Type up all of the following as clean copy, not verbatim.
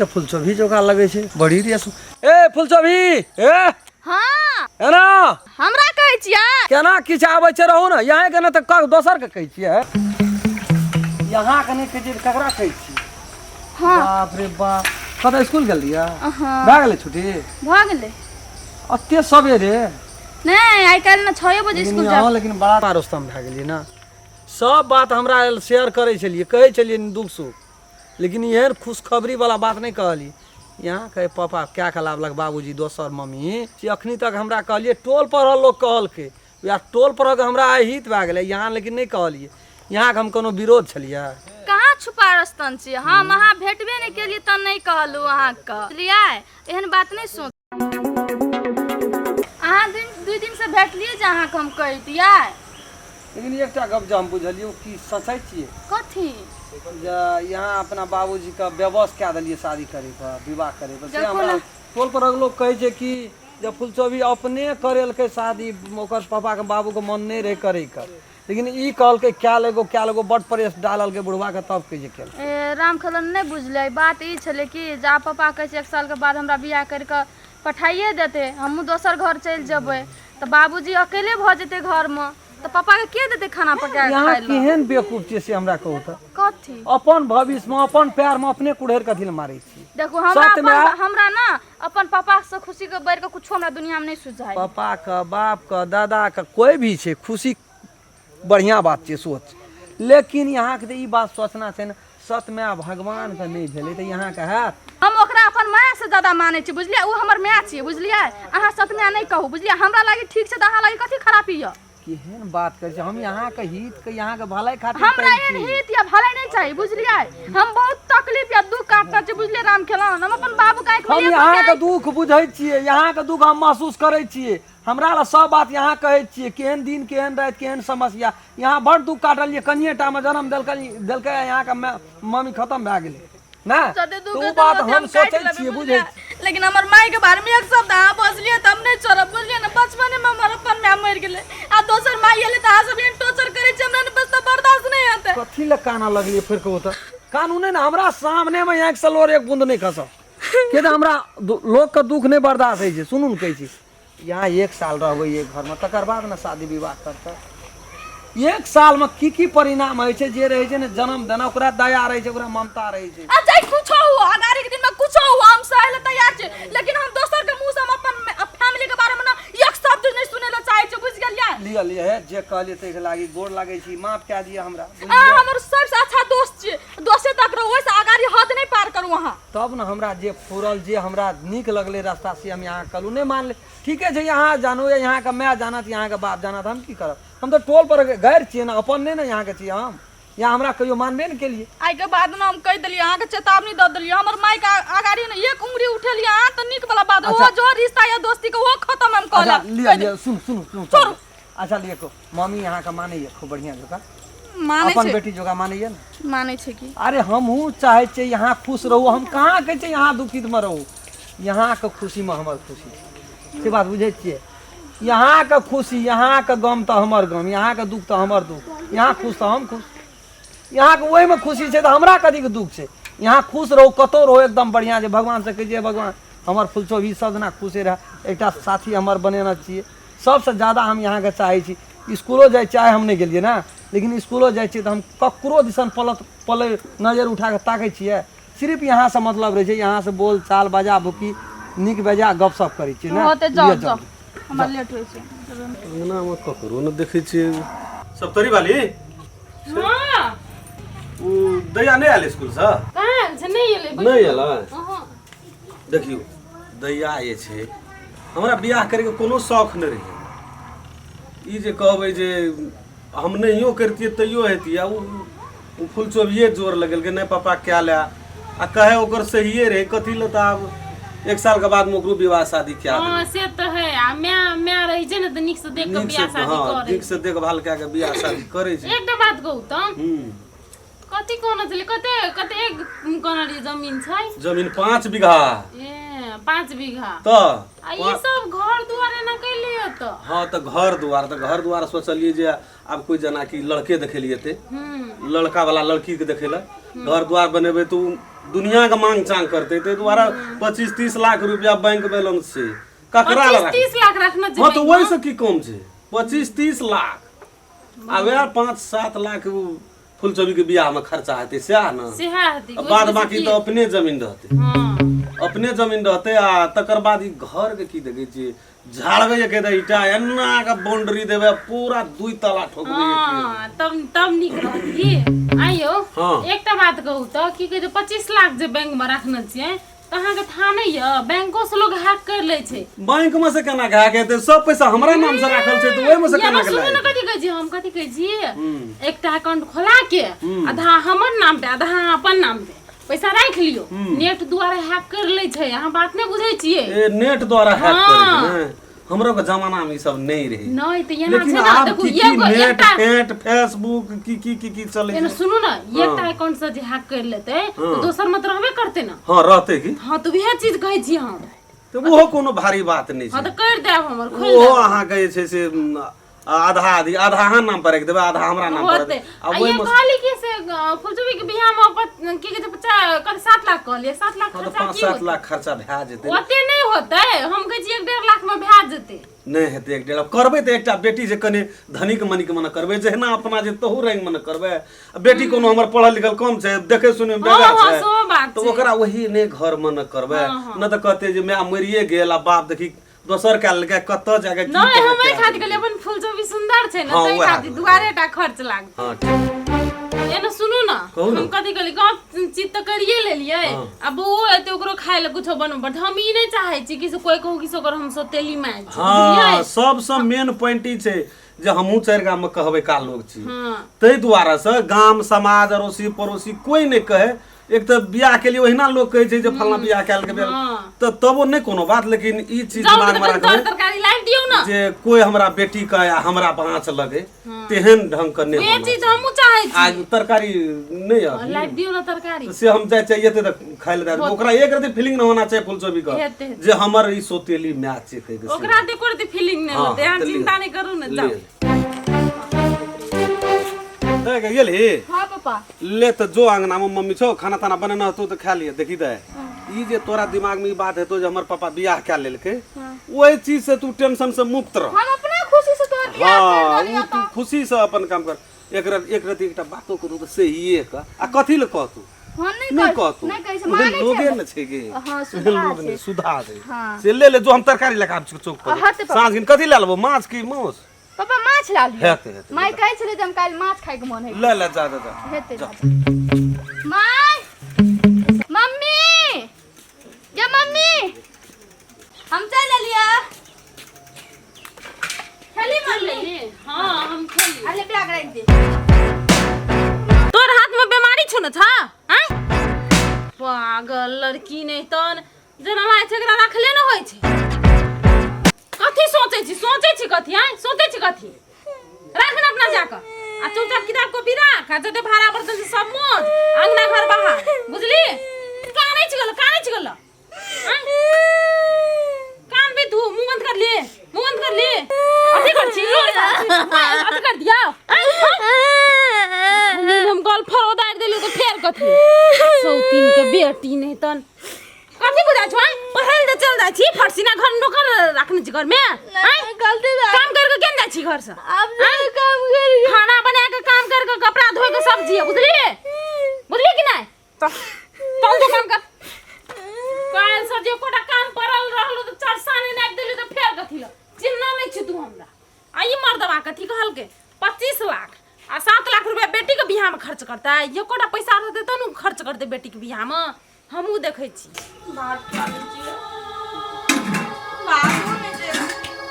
तऽ फुलचोभी जकाँ लगै छै बड़ी रे ए फुलचोभी ए। हाँ। एना। हमरा कहै छियै? केना किछु आबै छै रहू ने यहाँ के नहि तऽ दोसर के कहै छियै। यहाँ के नहि कहै छियै तऽ ककरा कहै छियै? हाँ। बाप रे बाप, कतऽ स्कूल गेल रहियै? हाँ। भए गेलै छुट्टी? भऽ गेलै। एते सबेरे? नहि, आइ काल्हि ने 6 बजे स्कूल जा। लेकिन बड़ा रुस्तम भए गेलियै ने। सब बात हमरा शेयर करै छलियै, कहै छलियै दुख सुख, लेकिन एहन खुशखबरी वाला बात नहि कहली। यहाँ कहे पापा क्या कहलाबलक बाबूजी दोसर मम्मी से अखनी तक हमरा कहलियै टोल पर लोग कहलकै, वएह टोल पर हमरा आइ हित भए गेलै यहाँ, लेकिन नहि कहलियै। यहाँके हम कोनो विरोध छलियै? कहाँ छुपा रस्तन छी हम? अहाँ भेटबे नहि केलियै तऽ नहि कहलहुँ अहाँके, बुझलियै? एहन बात नहि सोच। अहाँ दिन 2 दिनसँ भेटलियै जे अहाँके हम कहितियै। लेकिन एकटा गप जे हम बुझलियै, ओ की सचै छियै? कथी? जे यहाँ अपना बाबूजीके बेबस कए देलियै शादी करै पर, विवाह करै पर, से देखो हमरा ने। टोल पर लोग कहै छै कि जे फुलचोभी अपने करेलकै शादी, ओकर पापाके बाबूके मन नहि रहै करैके, लेकिन ई कहलकै कए एगो कए एगो बड प्रेस डाललकै बुढ़बाके तब कहै छै केलकै। ए राम खेलन, नहि बुझलियै बात। ई छलै कि जे आब पापा कहै छै 1 सालके बाद हमरा बियाह करि कऽ पठाइए देतै, हमहूँ दोसर घर चलि जेबै तऽ बाबूजी अकेले भऽ जेतै घरमे, तऽ पापाके के देतै खाना पका कऽ यहाँ खाइ लए? केहन बेवकूफ छियै से हमरा कहू तऽ। कथी? अपन भविष्यमे अपन पैरमे अपने कुड़हरि कथी लए मारै छी? देखू हमरा सत्यमे अपन हमरा ने अपन पापा से खुशी के बढ़ि कऽ कुछो हमरा दुनिया में नहीं सुझाय। पापा के, बाप के, दादा के कोई भी छै खुशी बढ़िया बात छै सोच, लेकिन यहाँ के तऽ ई बात सोचना छै ने, सत्यमे आ भगवान के नहि भेलै तऽ यहाँ के हैत? हम ओकरा अपन माय से ज्यादा मानै छी, बुझलियै? ओ हमर माय छियै, बुझलियै? अहाँ सतमाय नहि कहू, बुझलियै? हमरा लागी ठीक छै तऽ अहाँ लागी कथी खराबी यऽ? केहन बात करै छै? हम यहाँ के हित के, यहाँ के भलाई खातिर हमरा कहै एहन छी। हित या भलाई नहीं चाहिए, बुझलियै? हम बहुत तकलीफ या दुख काटने छी, बुझलियै राम खेलौन? हम अपन बाबू के आँखि में हम एक यहाँ के गोटे दुख बुझै छियै, यहाँ के दुख हम महसूस करै छियै। हमरा लए सब बात यहाँ कहै छियै, केहन दिन केहन राति केहन समस्या। यहाँ बड़ दुख काटलियै, कनिये टा मे जन्म देलकै देलकै, यहाँ के मम्मी खत्म भए गेलै ने। जते दुख तऽ ओ हेतै बात ओते हम काटि सोचै लेबै, छियै, बुझलियै? बुझै छियै। लेकिन हमर माय के बारे में एक शब्द अहाँ बजलियै तऽ हम नहि छोड़ब, बुझलियै ने? बचपने में हमर अपन माय मरि गेलै आ दोसर माय एलै तऽ अहाँ सब एहन टॉर्चर करै छी, हमरा ने बस तऽ बर्दाश्त नहि हेतै। कथी लए कानऽ लगलियै फेर कहू तऽ? कानू नहि ने, हमरा सामने मे आँखि से लोर एक बूंद नहि खसल, किया तऽ हमरा लोकके दुख नहि बर्दाश्त होइ छै। सुनू ने, कहै छी यहाँ 1 साल रहबै एक घरमे, तकर बाद ने शादी विवाह करतै। 1 सालमे की की परिणाम होइ छै? जे रहै छै ने जन्म देना, ओकरा दया रहै छै, ओकरा ममता रहै छै। आ चाहे कुछो हुआ, अगाड़ी के दिन में कुछो हुआ, हम सहे ला तैयार छी, लेकिन हम दोसर के मुंह से हम अपन फैमिली के बारे में ना एक शब्द नहीं सुने ला चाहे छी, बुझ गेलियै? लिअ लिअ, हे जे कहलियै ताहिके लागी गोर लागै छी, माफ कए दिअ हमरा। अहाँ हमर सबसे अच्छा दोस्त छी, दोस्ते तक रहो, ओहिसँ अगाड़ी हद नहीं पार करू अहाँ। तब ने हमरा जे फुरल, जे हमरा नीक लगलै रास्ता, से हम यहाँ कहलहुँ। नहि मानलै, ठीके छै, यहाँ जानू या यहाँके माय जानत, यहाँके बाप जानत, हम की करब? हम तऽ टोल पर गैर छियै ने, अपन नहि ने यहाँके छियै हम। यहाँ हमरा कहियो मानबे ने केलियै। आइ के बाद ने हम कहि देलियै, अहाँके चेतावनी दऽ देलियै, हमर माय के अगाड़ी ने एक उंगली उठेलियै अहाँ तऽ नीक वाला बात, ओ जो रिश्ता या दोस्ती के वो खत्म हम कऽ अच्छा लेब। लिअ लिअ, सुन सुन सुन। छोड़ू। अच्छा लिअ, को मम्मी अहाँके मानैए खूब बढ़िआँ जकाँ? मानै अपन छै। बेटी जोगा मानैए ने? मानै छै की। अरे हमहूँ चाहै छियै यहाँ खुश रहू, हम कहाँ कहै छियै यहाँ दुखितमे रहू। यहाँके खुशीमे हमर खुशी छै, से बात बुझै छियै? यहाँके खुशी, यहाँके गम तऽ हमर गम, यहाँके दुख तऽ हमर दुख, यहाँ खुश तऽ हम खुश। यहाँके ओहिमे खुशी छै तऽ हमरा कथीके दुख छै? यहाँ खुश रहू, कतहु रहू, एकदम बढ़िआँ छै। भगवानसँ कहै छियै, भगवान हमर फुलचोभी सब दिना खुशे रहए, एकटा साथी हमर बनेने छियै। सबसँ ज्यादा हम यहाँके चाहै छी। इसकुलो जाइ छियै, आइ हम नहि गेलियै ने, लेकिन इसकुलो जाइ छियै तऽ हम ककरो दिसन पलट पलै नजरि उठा कऽ ताकै छियै? सिर्फ यहाँसँ मतलब रहै छै, यहाँसँ बोल चाल बाजा भुकी नीक बेजा गपशप करै छियै ने। होते जाउ। लिअ, जाउ, हमरा लेट होइ छै। अंगनामे ककरो ने देखै छियै। सप्तरी वाली। हाँ। ओ दैया नहि आयल स्कूलसँ? कहाँ आयल छै? नहि एलै। नहि एलै? अहाँ। देखियौ दैया, जे छै हमरा बियाह करैके कोनो शौख नहि रहै। ई जे कहबै जे हम नहियो करितियै तैयो हेतियै। आ ओ फुलचोभिए जोर लगेलकै, नहि पापा कए लए, आ कहै ओकर सहिए रहै, कथी लए तऽ आब 1 सालके बादमे ओकरो विवाह शादी कए देबै। हाँ से तऽ है, आ माय माय रहै छै ने तऽ नीक से देख कऽ नीक से बियाह शादी हँ, करै। नीक से देखभाल कए कऽ बियाह शादी करै छै। एकटा बात कहू तऽ? हूँ। कथी कहने छलै, कते कते एक कहने रहियै जमीन छै? जमीन 5 बीघा। ए 5 बीघा? तऽ आ ई सब घर दुआर एना कैलियै तऽ? हँ तऽ घर दुआर तऽ घर दुआर सोचलियै जे आब कोइ जेनाकि लड़के देखै लए एतै, लड़का वाला लड़की के देखै लए, घर दुआर बनेबै तऽ ओ दुनिया के मांग चांग करतै ताहि दुआरे 25-30 लाख रुपया बैंक बैलेंस छै ककरा लग 25-30 लाख रखने छै हँ तऽ बैंक मे। ओहिसँ की कम छै 25-30 लाख आ वएह 5-7 लाख उ फुलचोरी के बियाह में खर्चा हेतै सएह ने सेहा हेतै आ बाद बाकी तऽ अपने जमीन रहतै हँ अपने जमीन रहतै आ तकर बाद ई घर के की देखै छियै झाड़बै एक ईटा एना के बाउंड्री देबै पूरा दुई ताला ठोकबै एके। हँ तब तब नीक रहत की आइयो हँ। एकटा बात कहू तऽ की कहै छै 25 लाख जे बैंक मे रखने छियै तऽ अहाँके था नहि यऽ बैंको से लोग हैक कर लै छै बैंक में से केना के हैक हेतै सब पैसा हमरा नाम से राखल छै तऽ ओहिमे से ये केना ना के सुनू लाए ने कथी कहै छी हम कथी कहै छी एकटा अकाउंट खोला के आधा हमर नाम पे आधा अहाँ अपन नाम पे पैसा राखि लियौ नेट द्वारा हैक कर लै छै अहाँ बात नहि बुझै छियै ए नेट द्वारा हैक हँ। करे के ने हमरो के जमाना में ई सब नहीं रहे नहि तऽ एना लेकिन छै ने आब देखू की की एगो नेट एकटा फेट फेसबुक की की की की चलै एना छै सुनू ने एकटा अकाउंट से जे हैक कर लेतै तऽ दोसर मे तऽ रहबे करतै ने हँ रहतै की हँ तऽ वएह चीज कहै छी हम तऽ ओहो कोनो भारी बात नहि हँ छै तऽ करि देब हमर खोलि ओहो देब अहाँके जे छै से आधा आधी आधा अहाँ नाम पर राखि देबै आधा हमरा नाम पर होतै आ आ ये ओहिमे कहली कि से फुलचुबी के बियाह में की कहै छै कते 7 लाख कहलियै 7 लाख हँ तऽ खर्चा पाँच की सात होतै लाख खर्चा भए जेतै ओते नहि होतै हम कहै छी 1-1.5 लाख में भए जेतै नहि हेतै एक डेढ़ लाख। करबै तऽ एकटा बेटी जे कने धनिक मनिक मने करबै जहिना अपना जे तहू रंग मने करबै आ बेटी कोनो हमर पढ़ल लिखल कम छै देखै सुनै मे हँ बेगर हँ छै सेहो बात तऽ छै ओकरा ओही नहि घर मने करबै नहि तऽ कहतै जे माय मरिए गेल आ बाप देखी दोसर कए लेलकै कतऽ जाके की नहि हम करै एहि खातिर कहलियै अपन फुलचोबी सुन्दर छै ने हँ, ताहि वएह खातिर दुआरे टा खर्च लागतै हँ ठीक एने सुनू ने कहू ने। हम कथी कहली गप चीज तऽ करिए लेलियै आ बौओ एतै ओकरो खाय लए कुछो बनबऽ पड़तै हम ई नहि चाहै छी कि से कोइ कहू कि से ओकर हम सौतेली माय छी हँ बुझलियै सबसँ मेन पॉइंट ई छै जे हमहूँ चारि गाममे कहबै का लोग छी हँ ताहि दुआरे से गाम समाज अड़ोसी पड़ोसी कोइ नहि कहै एक तऽ बियाह के लिए ओहिना लोग कहै छै जे फलना बियाह कयल के हँ। तऽ तबो नहि कोनो बात लेकिन ई चीज जाउ ने दिमाग मे तऽ कनि तर राखबै तरकारी लाबि दियौ ने जे कोइ हमरा बेटी के या हमरा बाँच लगे तेहन ढंग के नहि उहे होना चीज हमहूँ चाहै छी आ तरकारी नहि अभी लाबि दियौ ने तरकारी से हम जाइ चाहिए तऽ खाय लए दए देबै। ओकरा एक रति फीलिंग नहि होना चाही फुलचोबी के हेतै, हेतै। जे हमर ई सौतेली माय छै कहि के से। ओकरा तऽ एको रति फीलिंग नहि हँ, होतै अहाँ तऽ लिअ। चिन्ता नहि करू ने जाउ दे गे गेलही हाँ पापा ले तऽ जो अंगना में मम्मी छौ खाना ताना बनेने हेतौ तऽ खा लिअ देखी दे ई जे तोरा दिमाग में ई बात हेतौ जे हमर पापा बियाह कए लेलकै ओहि चीज से तू टेंशन से मुक्त रह हम अपना खुशी से तोहर बियाह कर हाँ रहलियौ उ तू खुशी से अपन काम कर एक रत एक रति एकटा बातो करू तऽ सहिए कह आ कथी लए कहतू हम नहीं नहीं कह कहतू नहीं कहै छै ओहन मानै लोगे छै ने छै गे हाँ, सुधा लोग छै। ने सुधा छै हाँ। से ले ले जो हम तरकारी लए कऽ आबै छी चौक पर हाँ, तऽ पापा। साँझ दिन कथी लए लेबो माछ की मांस पापा माछ ला लियौ हेतै हेतै माय कहै छलै जे हम काल्हि माछ खाइके मोन है ले ले जा जा जा हेतै माय मम्मी गे मम्मी हम चलि एलियै खेली मम्मी हाँ हम खेली अरे बैग राखि दे तोर हाथ में बीमारी छौ न छा आँय पागल लड़की नहीं तन जेना लागै छै एकरा रखले न होइ छै कथी सोचै छी सोचै छी कथी आँय सोचै छी कथी राख ने अपना जाकऽ आ चुपचाप किताब कॉपी राख आ जते भाड़ा बर्तन छै सब मोज अंगना घर बाहर बुझली कानै छी गेलो कानै छी गेलो आँय? कान भी तू मुंह बंद कर ले मुंह बंद कर ले अथी कर छी रोड अथी कर दिया आँय? हम गल फर उतारि देलियो तऽ फेर कथी सौतीन के बेटी नहीं तन कथी बुझाइ छौ आँय? पढ़ै लए चल जाइ छी फटसिना घर नौकर राखने छी घरमे आँय? गलती भए काम करके केन जाइ छी घरसँ आब नहि काम करी खाना बना के काम करके कपड़ा धोए के सब जिए बुझलिए बुझलिए कि नहीं चल चल तो काम कर काल्हि से जे एकोटा काम पड़ल रहलो तऽ चरसा नहि नापि देलियै तऽ फेर कथी लए चिन्हना नहि छी तू हमरा आ ई मर्दबा कथी कहलकै 25 लाख आ 7 लाख रुपया बेटीके बियाहमे खर्च करतै एकोटा पैसा रहतै तब ने खर्च करतै बेटीके बियाहमे हमहूँ देखै छी भात खा लै छियै भातो नहि छै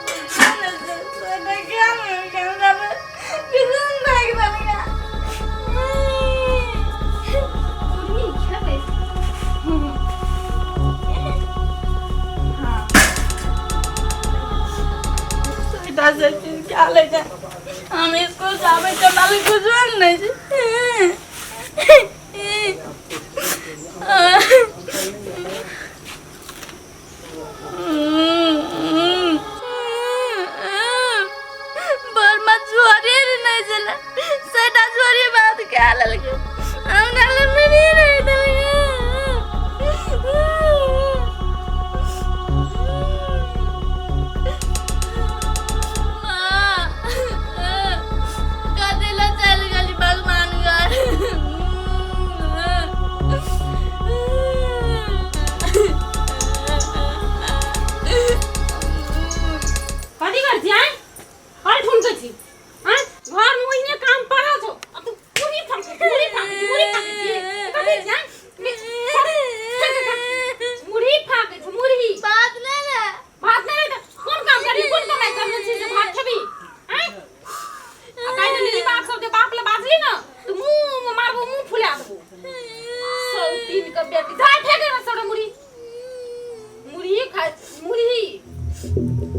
कुछो नहि छै से क्या मिल हमरा किसान भाग देलकै मुर्गी खेबै हाँ सुविधा से चीज खा लै छै हम स्कूल से आबै छै हमरा लग कुछो नहि छै बरमा छोड़े नहीं चला सटा छोड़ी बात क्या लगे हमरा लग मेरी नहीं देलकै बेटी जा फेंक ना सड़ा मुड़ी मुड़ी खा मुड़ी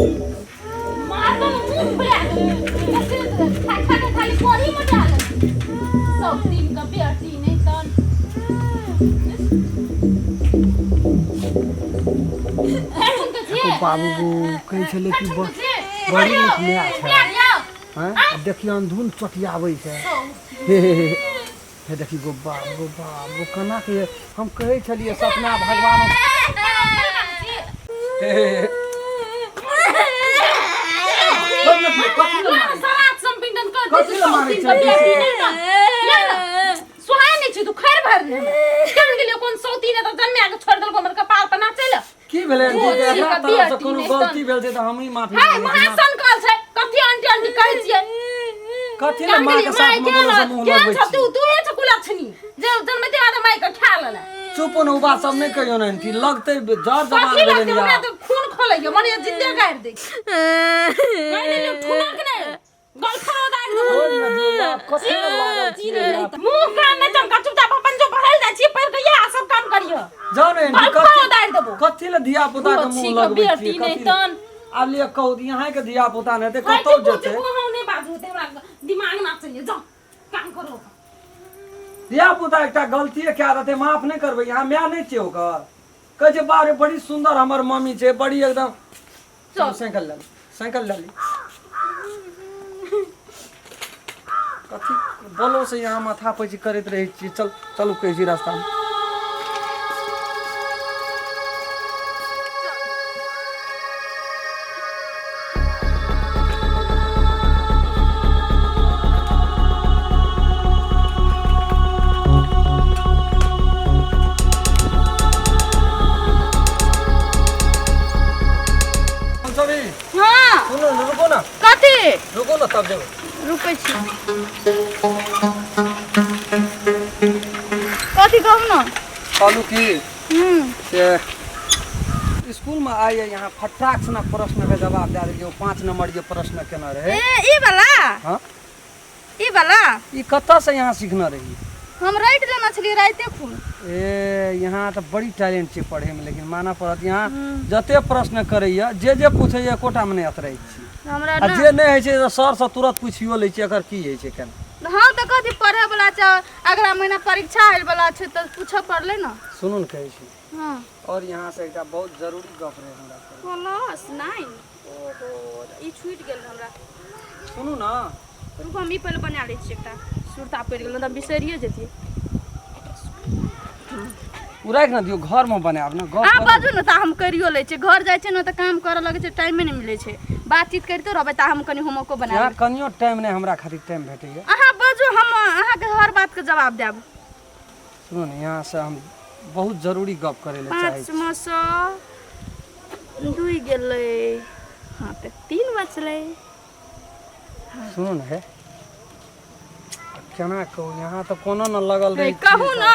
मार दो मुंह फुला दे ऐसे खा खा के खाली कोड़ी में डाल सब दिन का बेटी नहीं तन बाबू कहै छलै कि बड़ी नीक माय छै हैं आ देखियौ अंधुन चोटियाबै छै हे हे हे हे देखी गो बाप गो बाप गो केना के हम कहै छलियै सपना भगवान हे हे हे कथी लए मारै छै? सुहाय नहि छै तू खैर भर ने केहन गेलियो कोन सौती ने तऽ जन्मे के छोड़ देलको हमर कपार पर नाचै लए की भेलै ओ आंटी छी एकरा के तरफ से बेटी कोनो नहि गलती भेल छै तऽ हमही माफी हाय मांगै छी महासन कल छै कथी आंटी आंटी कहै छियै कथी लए माँ के साथ मे बोलो से मुँह लगबै तू छी तू हे छ कुलक्षणी जे जन्मते आदे माई के खा लेले चुप न उ बात सब नहि कहियौ ने आंटी लगतै जर जवान कथी भेलै लगतै ने हमरा यार तऽ खून खोलैयो मने जिंदे गाड़ि दै कहि देलियौ ठुनक नहि गलफरो दागि देबो छोड़ ने दियौ यार कथी लए लागल छियै यार? मुंह कान नहि चमका चुपचाप अपन जो पढ़ल जाइ छियै पढ़ि के इएह सब काम करियो जाउ ने आंटी गलफरो कथी दागि देबो कथी लए धिया पुता के मुँह छी के लगबै बेटी छियै नहि कथी लए? तन आब लिअ कहू तऽ अहाँके धिया पुता नहि हेतै हाय, कतौ चुपू, जेतै चुपू, हम नहि बाजू ते हमरा दिमाग नाचैए जाओ काम करो धिया पुता एकटा गलतीए कए देतै माफ नहि करबै अहाँ माय नहि छियै ओकर कहै छै बाप रे बड़ी सुन्दर हमर मम्मी छै बड़ी एकदम चल साइकिल लए ली साइकिल लए ली कथी बोलो से यहाँ माथा पैची करैत रहै छियै चल चलू कहै छी रास्तामे। सभी हाँ सुनो न, रुको ना कथी रुको ना तब जेबै रुकै छी कथी कहू ने कहलू की हम्म से स्कूलमे आइ यहाँ फटाक से प्रश्नके जवाब दए देलियै 5 नंबर जे प्रश्न केने रहै ए ई वाला हाँ ई वाला ई कतऽसँ यहाँ सीखने रही हम राति लेने छलियै राइते खून ए यहाँ तऽ बड़ी टैलेंट छै पढ़ैमे लेकिन मानऽ पड़त यहाँ जते प्रश्न करैया जे जे पूछैया एकोटामे नहि अतरै छी हमरा आ ना जे नहि होइ छै तऽ सरसँ तुरंत पुछियो लै छियै एकर की होइ छै केना हँ तऽ कथी पढ़े वाला छै अगला महीना परीक्षा आयल वाला छै तऽ पूछऽ पड़लै ने सुनू ने कहै छी हँ और यहाँ से एकटा बहुत जरूरी गप रहै हमरा प्लस नाइन ओहो ई छूटि गेल हमरा सुनू ने रुकू हम ई पहिले बना लै छियै एकटा सुरता पड़ि गेल नहि तऽ बिसरिए जैतियै ओ राखि ने दियौ घरमे बनायब ने गप अहाँ करू। बाजू ने तऽ हम करियो लै छियै घर जाइ छियै ने तऽ काम करऽ लगै छै टाइमे नहि मिलै छै बातचीत करिते रहबै तऽ हम कनि होमवर्को बना यहाँ लेबै कनियो टाइम नहि हमरा खातिर टाइम भेटैया अहाँ बाजू हम अहाँके हर बातके जवाब देब सुनू ने यहाँ से हम बहुत जरूरी गप करै लए चाहै छी पाँचमे सँ दुइ गेलै हँ तऽ तीन बचलै सुनू ने हे केना कहू यहाँ तऽ कोनो न लगल रहै कहू ने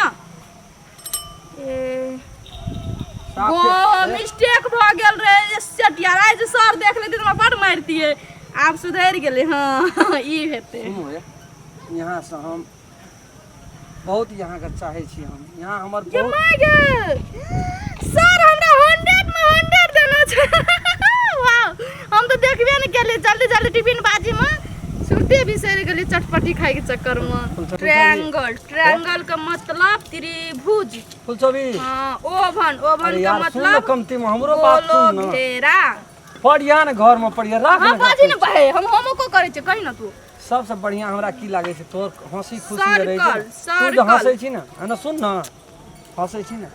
ए गो मिस्टेक भऽ गेल रहे सेट यार आइ जे सर देख लेती तऽ हमरा बड मारतियै आब सुधरि गेलै हँ ई हेतै सुनू हे यहाँ से हम बहुत यहाँके चाहै छी हम यहाँ हमर ये बहुत my गे सर हमरा 100 में 100 देना छै वाह हम तऽ देखबे नहि केलियै जल्दी जल्दी टिफिन बाजी में सुरते बिसरि गेलियै चटपटी खाय के चक्कर में ट्रायंगल ट्रायंगल के मतलब त्रिभुज फुलचोबी हाँ ओवन ओवन अरे के यार सुन न मतलब कमती में हमरो बात गोलो सुन न घेरा पढ़िया ने घर में पढ़िया राख हाँ ने बाजी ने बहे हम होमवर्को करै छियै कही ना तू सबसे बढ़िया हमरा की लागै छै तोहर हंसी खुशी जे रहै छै सर्कल ने, तू जे सर्कल हंसै छी ने है ने सुन ने हंसै छी ने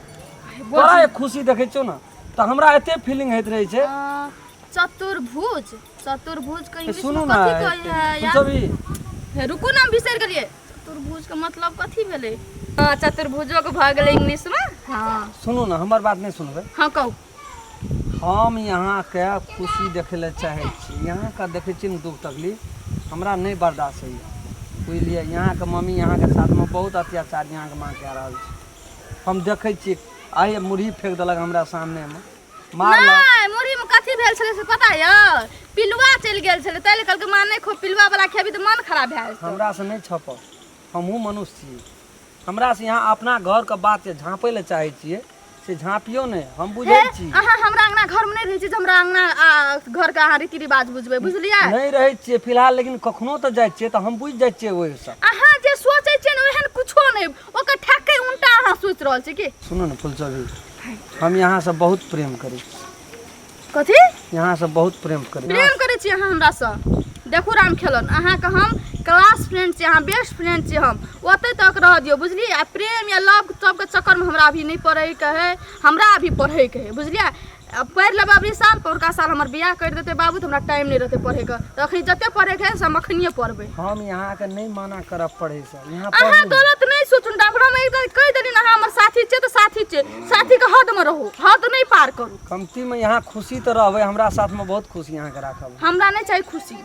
तोरा एक खुशी देखै छियौ ने तऽ हमरा एते फीलिंग होइत रहै छै अ, चतुर्भुज चतुर्भुज के ए, इंग्लिश सुनू में ने कथी कहै है यार फुलचोबी हे, रुकू ना हम बिसरि गेलियै चतुर्भुज के मतलब कथी भेलै हाँ चतुर्भुजो के भऽ गेलै इंग्लिश में हाँ सुनू ने हमर बात नहि सुनबै हाँ कहू हम यहाँके खुशी देखै लए चाहै छी यहाँके देखै छी ने दुख तकलीफ हमरा नहि बर्दाश्त होइए बुझलियै यहाँके मम्मी यहाँके साथमे बहुत अत्याचार यहाँके माँ कए रहल छै हम देखै छी आइ मुरही फेंक देलक हमरा सामनेमे मारलक नहि मुरही में कथी भेल छलै से पता यऽ पिलुआ चलि गेल छलै ताहि लए कहलकै माँ नहि खो पिलुआ वाला खेबी तऽ मन खराब भए जेतौ हमरासँ नहि छपल हमहूँ मनुष्य छी। हमरासँ यहाँ अपना घरके बात जे झाँपै लए चाहै छियै से झाँपियौ नहि, हम बुझै हे छी। अहाँ हमरा अंगना घरमे नहि रहै छी जे हमरा अंगना आ घरके अहाँ रीति रिवाज बुझबै, बुझलियै? नहि रहै छियै फिलहाल, लेकिन कखनो तऽ जाइ छियै तऽ हम बुझि जाइ छियै ओहिसँ। अहाँ जे सोचै छियै ने ओहन कुछो नहि, ओकर ठेके उल्टा अहाँ सोचि रहल छी की? सुनू ने फुलचौभी, हम यहाँसँ बहुत प्रेम करै छी। कथी? यहाँसँ बहुत प्रेम करै। प्रेम करै छी अहाँ हमरासँ? देखू राम खेलन, अहाँके हम क्लास फ्रेंड छी, अहाँ बेस्ट फ्रेंड छी, हम ओतहि तक रह दियौ, बुझलियै? आ प्रेम या लव सबके चक्करमे हमरा अभी नहि पड़ैके हइ, हमरा अभी पढ़ैके हइ, बुझलियै? आ पढ़ि लेबै अबरी साल, पौरका साल हमर बियाह करि देतै बाबू, तऽ हमरा टाइम नहि रहतै पढ़ैके। तऽ अखनी जते पढ़ैके हइ से हम अखनिए पढ़बै। हम यहाँके नहि मना करब पढ़ैसँ, यहाँ अहाँ पढ़ू। गलत नहि सोचू डॉक्टर, हम एक बेर कहि देली ने अहाँ हमर साथी छियै तऽ साथी छियै, साथीके हदमे रहू, हद नहि पार करू। कमतीमे यहाँ खुशी तऽ रहबै, हमरा साथमे बहुत खुशी अहाँके राखब। हमरा नहि चाही खुशी।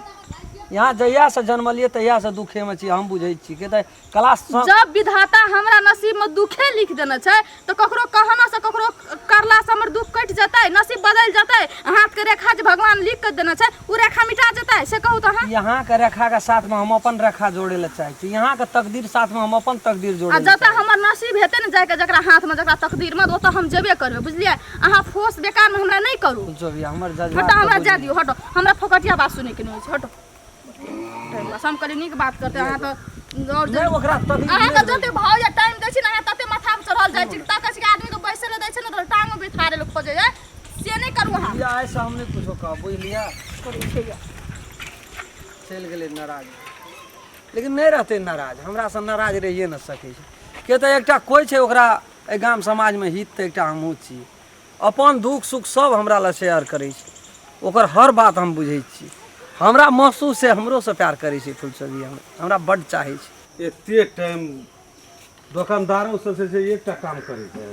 यहाँ जहियासँ जन्मलियै तहियासँ दुखेमे छी, हम बुझै छी के तऽ क्लास जब विधाता हमरा नसीब में दुखे लिख देने छै तो ककरो कहना से ककरो करला से हमर दुख कटि जेतै, नसीब बदलि जेतै? हाथ के रेखा जे भगवान लिख के देने छै ओ रेखा मिटा जेतै, से कहू तऽ अहाँ? यहाँ के रेखा के साथ में हम अपन रेखा जोड़े लए चाहै छी, यहाँ के तकदीर साथ में हम अपन तकदीर आ जोड़े लए जतऽ चाहै छी। हमर नसीब हेतै ने जाइके, जकरा हाथमे जकरा तकदीरमे, ओतऽ हम जेबे करबै, बुझलियै? अहाँ फोर्स बेकारमे हमरा नहि करू। जो भी हमर जज्बात हटो, हमरा के जाय दियौ, हटो, हमरा फोकटिया बात सुनैके नहि होइ छै, हटो। बस हम कहलियै नीक बात करतै, अहाँ तऽ आओर नहि ओकरा तकलीफ अहाँके नहि जते भाव या टाइम दै छी ने अहाँ तते माथा पर चढ़ल जाइ छी, तकै छी कि आदमीके बैसै लए दै छै ने तऽ टांग बिथारे लए खोजै है, से नहि करू अहाँ। बुझलियै, आइसँ हम नहि कुछो कहब, बुझलियै? करै छै या। चलि गेलै नाराज, लेकिन नहि रहतै नाराज, हमरासँ नाराज रहिए नहि सकै छै। किया तऽ एकटा कोइ छै ओकरा एहि गाम समाजमे हित, तऽ एकटा हमहूँ छी। अपन दुःख सुख सब हमरा लए शेयर करै छै, ओकर हर बात हम बुझै छी, हमरा महसूस छै हमरोसँ प्यार करै छै फुलचोभी, हमरा बड्ड चाहै छै। एते टाइम दोकानदारो सब से एकटा काम करै छै,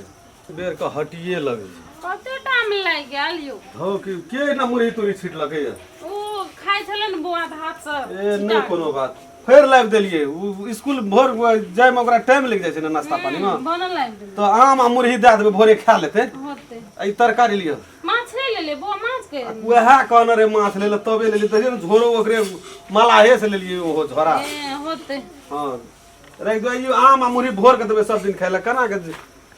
बेर के हटिए लगै छै। कते टाइम लागि गेल यौ? धौ कि के एना मुरही तुरही छिटलकै यऽ? ओ खाइ छलै ने बौआ तऽ हाथसँ। ए नहि कोनो बात, फेर लाबि देलियै। ओ स्कूल भोर जाइमे ओकरा टाइम लागि जाइ छै ने नाश्ता पानीमे, बनल लाबि देलियै। तऽ आम आ मुरही दए देबै, भोरे खा लेतै। होतै। आ ई तरकारी लिअ। माछ नहि लेलियै बौआ? माछ के वएह कहने रहे माछ ले ले तबे लेलियै, देखियौ ने झोरो ओकरे मलाहे से लेलियै ओहो झोरा। ए होतै। हँ राखि दियौ। ई आम आ मुरही भोर के देबै सब दिन खाइ लए। केना के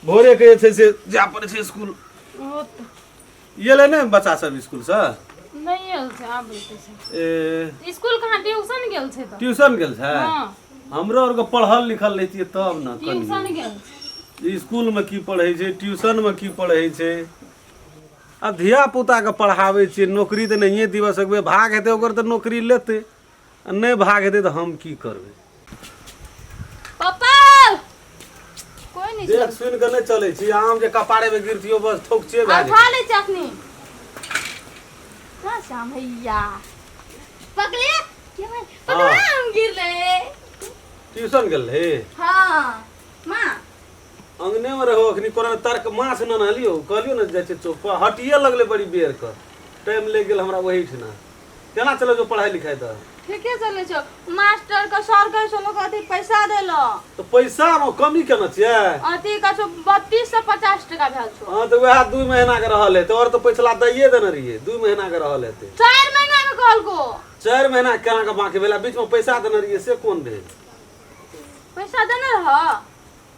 भोरे के जे छै से जाय पड़ै छै स्कूल। होतै। एलै ने बच्चा सब स्कूल से? नहि आयल छै, आब एतै छै। ए स्कूल कहाँ, ट्यूशन गेल छै तऽ। ट्यूशन गेल छै? हँ। हमरो आरके पढ़ल लिखल रहितियै तब ने कनि। ट्यूशन गेल छै। स्कूलमे की पढ़ै छै, ट्यूशनमे की पढ़ै छै। आब धिया पुताके पढ़ाबै छियै, नौकरी तऽ नहिए दिअ सकबै। भाग हेतै ओकर तऽ नौकरी लेतै, आ नहि भाग हेतै तऽ हम की करबै? पापा कोई नहीं। देख सुनि कऽ नहि चलै छी, आम जे कपारे मे गिरतियो बस ठोकचे भए और जेतै। खा ले छै अखनी। कहाँ से आम हैया पकड़े के भाई पकड़ा, आम गिरले। ट्यूशन गेल रहे? हाँ माँ। अंगने मे रहो अखनी। कोना तर्क माछ न नहलियो, कहलियो ने जाइ छै चौक पर, हटिए लगलै बड़ी बेर के, टाइम लागि गेल हमरा ओहिठिना। केना चलै छौ पढ़ाई लिखाई तऽ? ठीके चलै छौ। मास्टर के सर के सोनो के अथी पैसा देलो। तऽ पैसा मे कमी केना छियै? अथी कछु 3250 टका भेल छौ। हँ तऽ वएह 2 महीना के रहल हेतै, और तऽ पिछला दैये देने रहियै, 2 महीना के रहल हेतै। 4 महीना के कहलको। 4 महीना केना के बाकी भेल? आ बीच मे पैसा देने रहियै से कोन भेल? पैसा देने रह?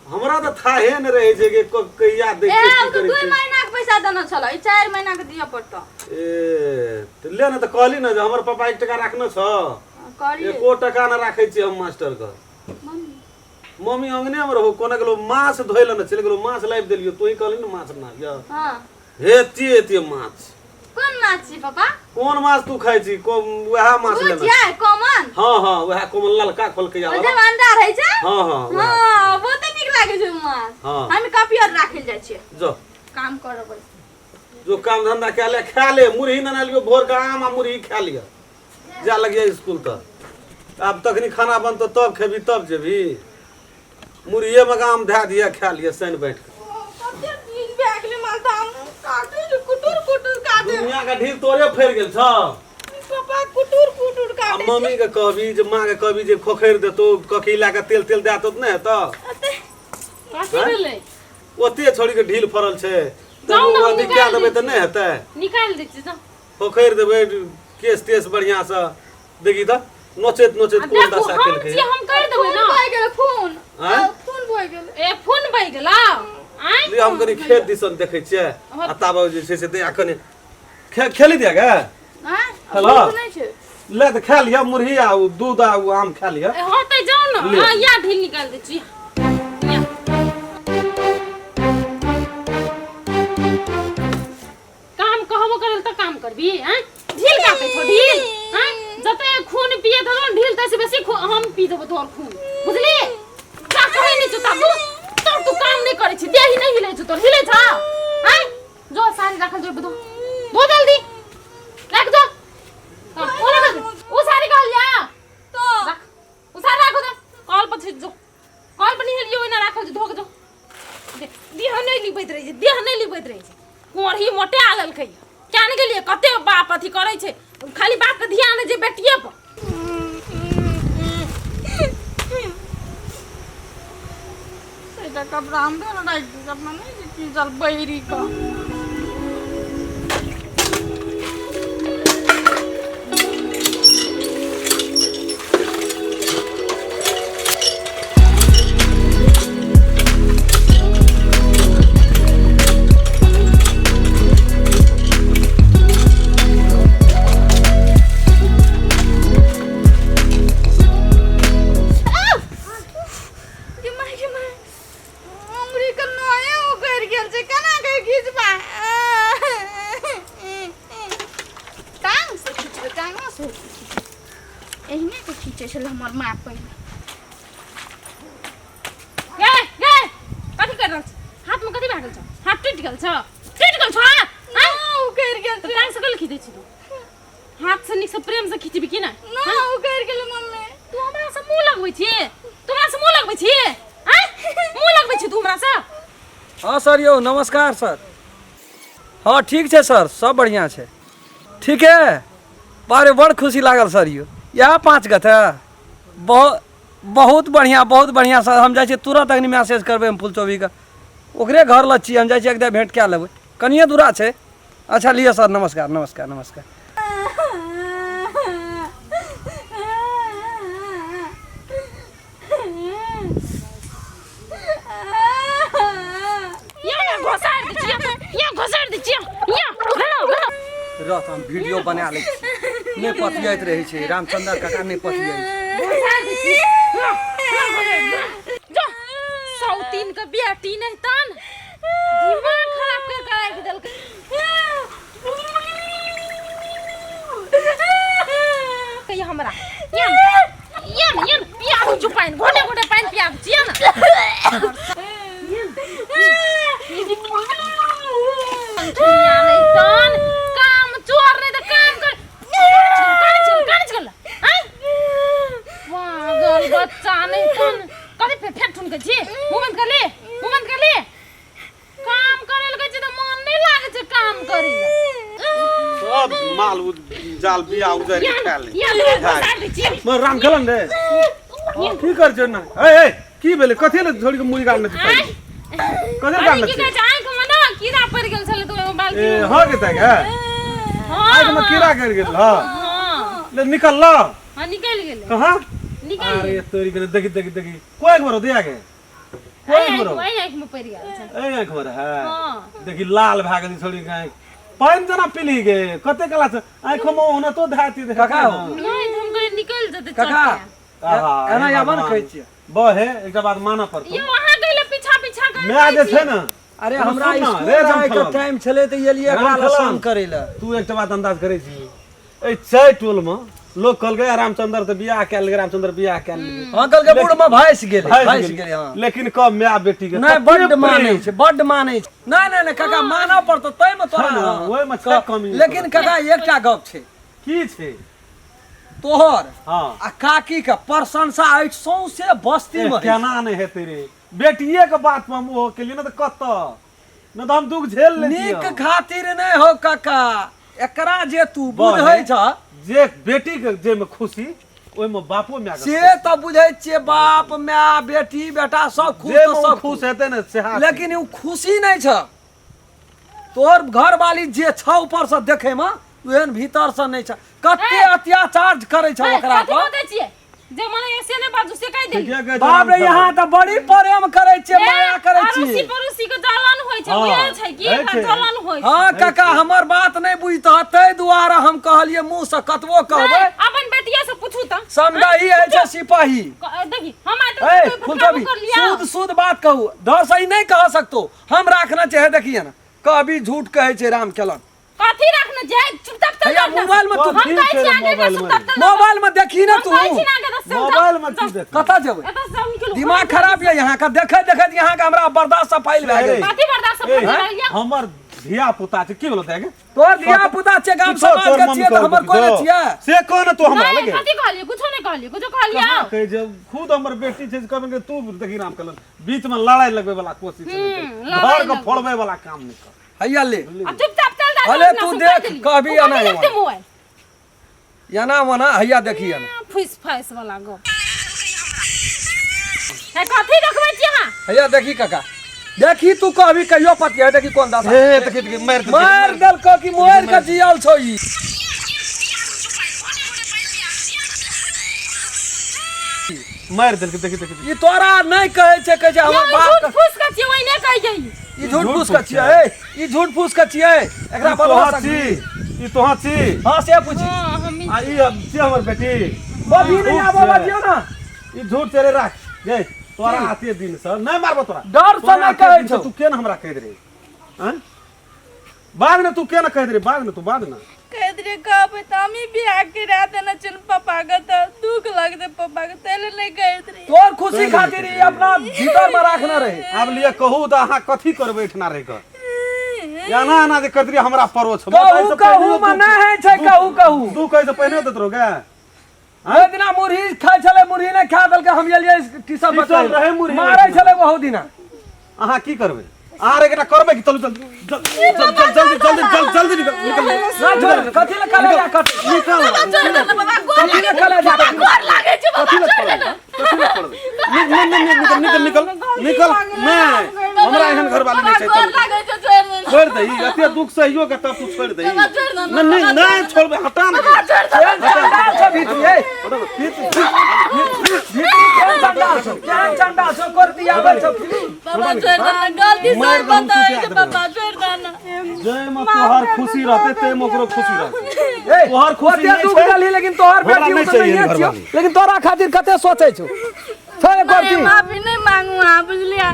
हमरा तऽ थाहे नहि रहै छै कि कहिया दै ए छियै की हम तऽ करै 2 छियै। महीना के पैसा देने छल, ई 4 महीना के दिअ पड़तौ। ए तऽ ले ने, तऽ कहली ने जे हमर पापा 1 टका राखने छौ। कहलियै। एको टका नहि राखै छियै हम मास्टर के। मम्मी? मम्मी अंगने मे रहू। कोना गेलो माछ धोइ लए ने चलि गेलो, माछ लाबि देलियो, तोही कहली ने माछ ना यऽ। हाँ। हेती हेती माछ। कोन माछ छी पापा? कोन माछ तू खाइ छी, वएह माछ ओ लेने। छियै कॉमन? हँ हँ, वएह कोमल ललका खोलकैया ओ जे वाला। अंडा रहै छै। हँ हँ वएह। हाँ बहुते नीक लागै छै ओ माछ। हाँ। हम कॉपी आर राखल जाइ छियै। जो काम करबै। जो काम धंधा कए ले, खा ले। मुरही ने लियो भोर के, आम आ मुरही खा लिअ, जा लगिए स्कूल। तऽ आब तखनी खाना बनतो तब खेबी तब जेबी। मुरहिए मे आम धए दिअ, खा लिअ सैन बैठ के। कते दिन भए गेलै मालदा आम काटै छै, कुटुर कुटुर काटै। दुनिया के ढील तोरे फैर गेल छौ। पापा कुटुर कुटुर आ काटै। मम्मी के कहबी जे माँ के कहबी जे खोखरि देतौ, कखी लए के तेल तेल दए देतौ तऽ नहि हेतौ? कथी भेलै? ओते छोड़ी के ढील फड़ल छै तऽ जाउ ने, ओ हम अथी कए निकालि देबै दै तऽ नहि हेतै? निकालि दै छियै, जाउ। खोखरि देबै केश तेश बढ़िआँसँ। देखी तऽ नोचैत नोचैत आ कोन देखू दशा हम केलकै। छियै, हम करि देबै खून ने। बहि गेलै खून। आँय? खून भऽ गेल। ए फोन बहि गेलौ आँय। लिअ, हम कनि खेत दिसन देखै छियै आ ताबे जे छै से दया कनि खेली दिया गे। आँय? हेलो। भूख नहि छै। ले तऽ खा लिअ मुरही आ ओ दूध आ ओ आम खा लिअ। ए, हँ तऽ जाउ ने। लिअ। हँ, या ढील निकालि दै छी या। काम कहबो करल तऽ काम करबी? आँय, ढील काटै छौ ढील? आँय, जते खून पिए थो ढील तैसे बेसी हम पी देबो तोहर खून, बुझली? जा कहै नहि छौ ताबू तोर तू काम नहि करै छी, देह नहि हिलै छौ तोर, हिलै छौ? आँय, जो साड़ी राखल जो, दो दो जल्दी राख जो। हाँ, ओ राख दे। ओ साड़ी कहल जा राख, ओ साड़ी राखो दे कल पर छिट जो, कल पर निहलियो ओहिना राखल जो, धोक जो। देह नहि लिपैत रहै छै, देह नहि लिपैत रहै छै। कोढ़ी मोटे आ लेलकै क्या ने गेलियै, कते बाप अथी करै छै, खाली बापके ध्यान जे बेटिए पर। एकटा कपड़ा हमरो ने राखि दियौ, अपना नहि जे खींचल बहिरी कऽ। गे माय, गे माय, उंगरी के नोए उखड़ि गेल छै, केना के घिचबा? टांग से खींचबै, टांगो से खींचबै। एहने के खींचै छलै हमर माँ पहिले। गे गे, कथी कर रहल छी? हाथ में कथी भए गेल छौ? हाथ टूटि गेल छौ? टूटि गेल छौ हाथ? ना, उखड़ि गेल तऽ छै। टांग से कल खींचै छी तू हाथ से? नीक से प्रेम से खींचबी की ना? ना, उखड़ि गेल मम्मी। तू हमरा से मुंह लगबै छी? तू हमरा से मुंह लगबै छी? आँय, मुंह लगबै छी तू हमरा से? हँ सर यौ, नमस्कार सर। हँ ठीक छै सर, सब बढ़िआँ छै। ठीक है, बारे बड़ खुशी लागल सर यौ। इएह 5 गते बहुत बहुत बढ़िआँ, बहुत बढ़िआँ सर। हम जाइ छियै तुरंत, अखनी मैसेज करबै हम फुलचौबीके, ओकरे घर लग छियै हम। जाइ छियै, एकदा भेँट कए लेबै, कनिए दूरा छै। अच्छा लिअ सर, नमस्कार नमस्कार नमस्कार। या ना घोसार दै छियै, या घोसार दै छियै, या भेलो भेलो। रह तऽ हम वीडियो बना लै छी। नहि पतियाइत रहै छै रामचंद्र काका, नहि पतियाइ छै। घोसार दै छियै, ला, ला, घोसार दे। जो सौतीन के बेटी नहीं तन दिमाग खराब कर के राखि देलकै। कहिया हमरा या या न, या न, पिया दू छु पानि, घोटे घोटे पानि पिया दू छियै ने। ठुनिया नहीं तन काम चोर नहीं तऽ काम कर। कानै छल, कानै छल, आँय पागल बच्चा नहीं तन। कथी फेर फेर ठुनकै छी? मुँह बंद कर ले, मुँह बंद कर ले। काम करे लगे छै तऽ मन नहि लागै छै काम करे लए। सब माल जाल बिया उजारि के खा ले। या ले घोसार दै छियै। मोर राम खेलन रे, की कर छै ना? ए ए, की भेलै? कथी ले छोड़ी के मुड़ी गाड़ने छै? आँय? कथी ले अरे गाड़ने की छै? कहै छै, आँखि मे ने कीड़ा पड़ि गेल छलै तऽ ओहिमे बाल्टी ए मे। हँ के तक है? हँ। आँख में कीड़ा गिर गेल? हँ। हँ। ले निकल ल। हँ, निकलि गेलै। कहाँ? निकलि अरे गेलै। तोरी के देखी देखी देखी, कोई मरो दिया के कोई एहि मरो। आँखि, एहि आँखि मे पड़ि गेल छै। ए आँख मरो है? हँ। देखी, लाल भए गेल छोड़ी के आँख, पानि जेना पीली गे। कते कला से आँखो में ओना तो धाती दे। काका हो। नहि तऽ हम कहलियै निकलि जेतै काका चटके। आहा, एना हे याबन भगवान। कहै छियै। बहे एकटा बात मानऽ पड़तौ। यौ, अहाँ कहले पीछा पीछा कर। माय जे छै ने। अरे तू हमरा सुन ना, स्कूल रे जायके रामफलन। टाइम छलै तऽ एलियै एकरा रामफलन। लसन करै लए। तू एकटा बात अंदाज करै छी, एहि चारि टोल में लोग कहलकै रामचंद्र तऽ बियाह कए लेलकै, रामचंद्र बियाह कए लेलकै। हँ, कहलकै बूढ़ मे भैंस गेलै, भैंस भैंस गेलै। गेलै। हँ। लेकिन कब माय बेटी के नहि तते बड्ड प्रेम मानै छै, बड्ड मानै छै। नहि नहि नहि काका, मानऽ पड़तौ ताहिमे तोरा। छै ने, ओहिमे छै कमी। लेकिन काका, एकटा गप छै। की छै? तोहर हँ आ काकी के प्रशंसा अछि सौंसे बस्ती मे होइ छै। केना नहि हेतै रे, बेटिए के बात पर हम ओहो केलियै ने तऽ कतऽ नहि तऽ हम दुख झेल लेतियै। नीक खातिर नहि हो काका, एकरा जे तू बुझै छ। जे बेटी के जाहिमे खुशी ओहिमे बापो माय के से तऽ बुझै छियै, बाप माय बेटी बेटा सब खुश जे तऽ सब खुश हेतै ने सेहा। लेकिन ओ खुशी नहि छ। तोहर घरवाली जे छ ऊपर से देखे मे, ओहन भीतर से नहि छ। कते अत्याचार करै छ ओकरा कथी पर। बतै छियै? जे मन होइए से नहि बाजू से कहि देली ठीके कहै छै बाप रे राम यहाँ तऽ बड़ी प्रेम करै छियै माया करै अड़ोसी छियै पड़ोसी के जलन होइ छै हँ, बुझल छै कि होइ एकरा छै। जलन होइ छै हँ काका हमर बात नहि बुझतह ताहि दुआरे हम कहलियै मुँह से कतबो कहबै नहि, अपन बेटिया से पूछू तऽ समझाही होइ छै सिपाही देखी हम आइ ए तक फुलकबी शुद्ध शुद्ध बात कहू डर सही नहि कह सकतो हम राखना चाहे देखिए ना कभी झूठ कहै छै राम खेलन कथी रखने छै चुपचाप चल हैया जा मोबाइल में तू हम कहै छी छै आगे के मोबाइल में। चुपचाप चल जा। मोबाइल में देखी ना हम तू कहै छी ना आगे तऽ चल जा। मोबाइल में की देख कतऽ जेबै एतऽ से हम निकलू। दिमाग खराब यऽ यहाँ का देखै देखैत यहाँ का हमरा बर्दाश्त से फाइल भए गेल कथी बर्दाश्त ए, भऽ गेल यौ? हमर धिया पुता छै की बोलत है तोहर धिया पुता छै गाम समाज के छियै तऽ हमर कोइ नहि छियै से कोन तू हमरा नहि, लगे कथी कहलियै कुछो नहि कहलियै कुछो कहलियै कहाँ कहै छै खुद हमर बेटी छै से कहबै कि तू देखी राम कलन बीच में लड़ाई लगबै वाला कोशिश नहि कर। लड़ाई घर के लगबै। फोड़बै वाला काम नहि कर हैया ले आ चुपचाप चल जा अरे अपना तू सब देख, कहि देली। कहबी ओ एना कथी एना। देखतै मोबाइल एना ओना हैया देखी एना फुस फास वाला गप हे कथी देखबै छी अहाँ हैया देखी काका देखी तू कहबी कहियो पतिया है देखी कोन दशा हे देखी देखी मारि देलकै। मार देलको कि मोर के जियल छौ ई मारि देलकै देखी देखी ई तोरा नहि कहै छै कहै छै यौ, हमर ई बाप झूठ फूस के छियै ओहिने कहै छै ई। ई झूठ फूस के छियै ए, ई झूठ फूस के छियै एकरा ई बदला तोहर सकबी छी ई तोहर छी हां से पूछी हँ, हम आ ई छी हमर बेटी बबी नहीं आबो बजियो ना ई झूठ चले राख गे तोरा आते दिन से नहीं मारबो तोरा डर से तोरा नहि आते कहै दिन से छौ। तू केन हमरा कहि दे हैं बाद ने तू केन कहि दे बाद ने तू बाद ने कहैत रहियै कहबै तऽ हमही बियाह करा देने छियनि पप्पाके तऽ दुःख लगतै पप्पाके ताहि लए नहि कहैत रहियै तोर खुशी खातिर ई अपना भीतर में राखने रहे आब लिए कहू तऽ अहाँ कथी करबै एहिठिना रहि कऽ एना एना जे करैत रहियै हमरा परोछ कहू कहू में नहि होइ छै कहू कहू तू कहै से पहिने दैत रहो गे ओहि दिना मुरही खाइ छलै मुरही नहि खा देलकै हम एलियै टीशन टीशन रहै मुरही। मारै छलै बहुत दिना अहाँ की करबै अहाँ एकटा करबै कि चलू चल चल चल चल जल्दी जल्दी जल्दी जल्दी निकल निकल ना छोड़ कथी लए कलेजा कट निकल कथी लए कलेजा कट कथी लए पड़बै कथी लए पड़बै निकल निकल निकल निकल निकल नहि हमरा एहन घरवाली नहि छै चल छोड़ दही एते दुख सहियो के तब तू छोड़ दही नहि नहि नहि छोड़बै हटा ने केहन चंडाल छौ भीतरी ए भीतरी केहन चंडाल छौ केहन चंडाल छौ कर दिया आबै छौ की बाबा छोड़ देना गलती मारि सब दहु बताबै सुता छै देबै। बाबा छोड़ देना जाहिमे तोहर खुशी रहतै ताहिमे ओकरो खुशी रहतै ए तोहर खुशी ओते नहि दुख छै। देलही लेकिन तोहर हमरा बेटी नहि ओ तऽ चाहिए नहिए छियौ घरवाली। लेकिन तोरा खातिर कते सोचै छौ छै नहीं करती माफी नहीं मांगू अहाँ बुझलियै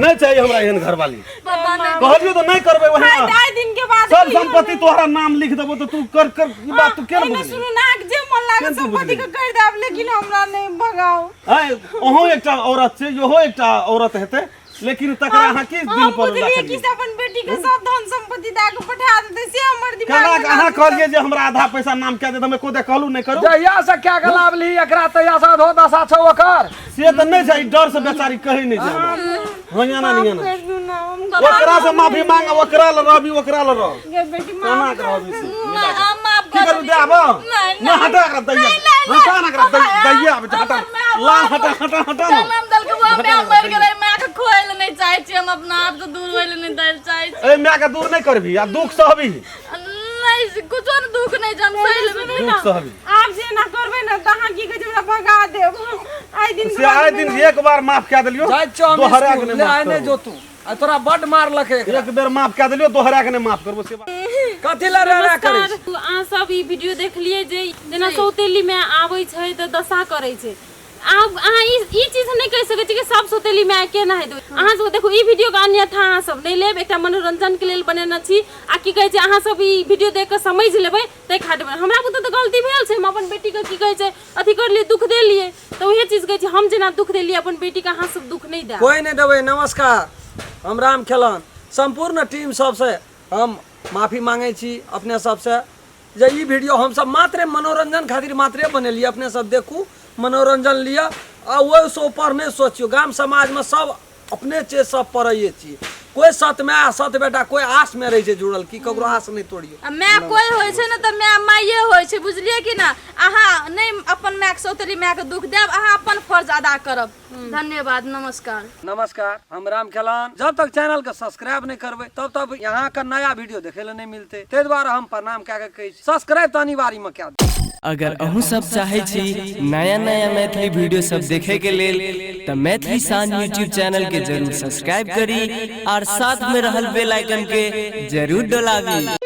नहि चाहिए हमरा एहन घरवाली पापा नहीं कहलियो तऽ नहि करबै वही आइ दिन के बाद सब संपत्ति तोहरा नाम लिख देबो तऽ तू कर कर ई बात तू केना एहिमे बुझली सुनू नाक जे मन लागत केना तू संपत्ति बुझली? के कर देब लेकिन हमरा नहीं भगाओ आँय ओहो एकटा औरत छै इहो एकटा औरत हेतै लेकिन तकरा अहाँ की दिल हम पर बुझलियै कि राखलियै से अपन बेटी के सब धन संपत्ति दए के पठा देतै से हमर दिमाग केना में के अहाँ कहलियै जे हमरा आधा पैसा नाम कए देत हम एको दे कहलू नहि करू जहिया से क्या के लाभली एकरा तहिया से अधो दशा छौ ओकर से तऽ नहि छै ई डर से बेचारी कहै नहि छै हमरा हँ एना नहि एना कर दू ना हम ओकरा से माफी मांग ओकरा ल रहबी ओकरा ल रह गे बेटी केना के रहबी से माँ हम माफ की कर करू दे आब नहीं, ना हटा एकरा दैया हटा ना एकरा दैया आबै छै हटा लाल हटा हटा हटा ना नाम दल के वो माय मर गेलै माय के खोए ले नहीं चाहे छी हम अपना आप से दूर होए ले नहीं दे चाहे छी ए माय के दूर नहि करबी आ दुख सहबी नहीं से कुछो ने दुख नहीं छै हम सही लेबै दुख सहबी आब जे एना करबै ने तऽ अहाँ की कहै छै हमरा भगा देब आइ दिन से आइ दिन एक बार माफ कए देलियो जाइ छौ हम दोहरा के स्कूल नहि ले माफ आइ नहि करबो। जो तू आ तोरा बड मारलक एकरा एक बेर माफ कए देलियो दोहरा के नहि माफ करबो से बात कथी लए रे रे करै छी? नमस्कार अहाँ सब ई वीडियो देखलियै जे जेना सौतेली माय आबै छै तऽ दशा करै छै आब अहाँ ई ई चीज नहि कहि सकै छी कि सब सौतेली माय केना हेतै अहाँ सब देखू ई वीडियोके अन्यथा अहाँ सब नहि लेब एकटा मनोरंजनके लेल बनेने छी आ की कहै छै अहाँ सब ई वीडियो देख कऽ समझि लेबै ताहि खातिर हमरा बुते तऽ गलती भेल छै हम अपन बेटीके की कहै छै अथी करलियै दुख देलियै तऽ उएह चीज कहै छी हम जेना दुख देलियै अपन बेटीके अहाँ सब दुख नहि देब कोई नहि देबै नमस्कार हम राम खेलन सम्पूर्ण टीम सबसँ हम माफी मांगै छी अपने सबसँ जे ई वीडियो हमसब मात्रे मनोरंजन खातिर मात्रे बनेलियै अपने सब देखू मनोरंजन लिअ आ ओहिसँ ऊपर नहि सोचियौ गाम समाजमे सब अपने छियै सब पढ़ैए छियै कोइ सत माय आ सत बेटा कोइ आसमे रहै छै जुड़ल की ककरो आस नहि तोड़ियौ आ माय कोइ होइ छै ने तऽ माय माइए होइ छै बुझलियै कि ना अहाँ नहि अपन मायके सौतेली मायके दुख देब अहाँ अपन फर्ज अदा करब धन्यवाद नमस्कार नमस्कार हम राम खेलान जब तक चैनल के सब्सक्राइब नहीं करबै तब तक यहाँ के नया वीडियो देखे ला नहीं मिलते ताहि दुआरे हम प्रणाम कए के कहै छी सब्सक्राइब तऽ अनिवार्य में कए दियौ। अगर अहूँ सब चाहै छी नया नया मैथिली वीडियो सब देखे के लेल तऽ मैथिली शान यूट्यूब चैनल के जरूर सब्सक्राइब करी और साथ में रहल बेल आइकन के जरूर डोलाबी।